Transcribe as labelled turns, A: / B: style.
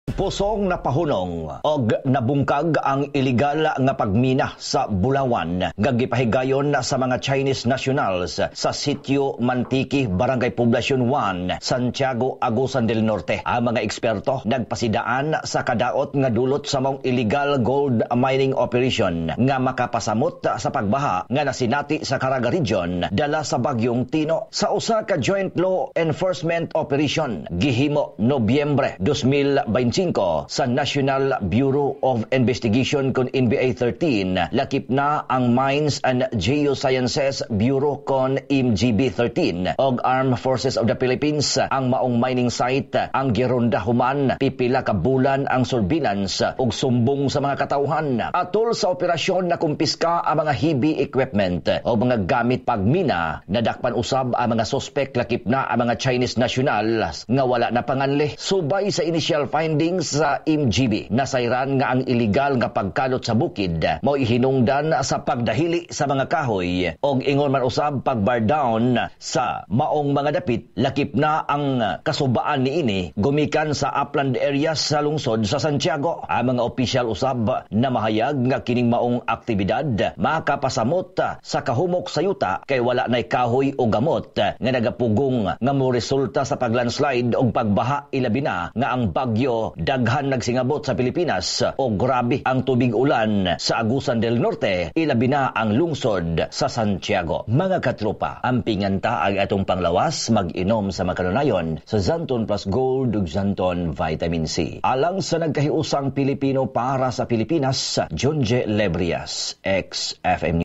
A: Pusong napahunong og nabungkag ang ilegal nga pagmina sa Bulawan nga gipahigayon sa mga Chinese nationals sa Sitio Mantiki, Barangay Poblacion 1, Santiago, Agusan del Norte. Ang mga eksperto nagpasidaan sa kadaot nga dulot sa maong illegal gold mining operation nga makapasamot sa pagbaha nga nasinati sa Caraga Region dala sa bagyong Tino. Sa usa ka joint law enforcement operation gihimo Nobyembre 2025 sa National Bureau of Investigation kon NBI 13, lakip na ang Mines and Geosciences Bureau kon MGB 13 og Armed Forces of the Philippines, ang maong mining site ang gironda human pipila ka bulan ang surveillance ug sumbong sa mga katawhan. Atol sa operasyon, nakumpiska ang mga heavy equipment o mga gamit pagmina. Nadakpan usab ang mga suspect, lakip na ang mga Chinese nationals nga wala na panganli. Subay sa initial findings sa MGB, nasayran nga ang illegal nga pagkalot sa bukid mao hinungdan sa pagdahili sa mga kahoy og ingon man usab pag-bar down sa maong mga dapit, lakip na ang kasubaan niini gumikan sa upland areas sa lungsod sa Santiago. Ang mga opisyal usab na mahayag nga kining maong aktibidad makapasamot sa kahumok sa yuta kay wala nay kahoy o gamot nga nagapugong nga mo resulta sa paglandslide og pagbaha, ilabi na nga ang bagyo daghan nagsingabot sa Pilipinas o grabe ang tubig ulan sa Agusan del Norte, ilabi na ang lungsod sa Santiago. Mga katropa, ampingan ta ang atong panglawas mag-inom sa makanunayon sa Xanthone Plus Gold ug Xanthone Vitamin C. Alang sa nagkahiusang Pilipino para sa Pilipinas, Junje Lebrias, XFM.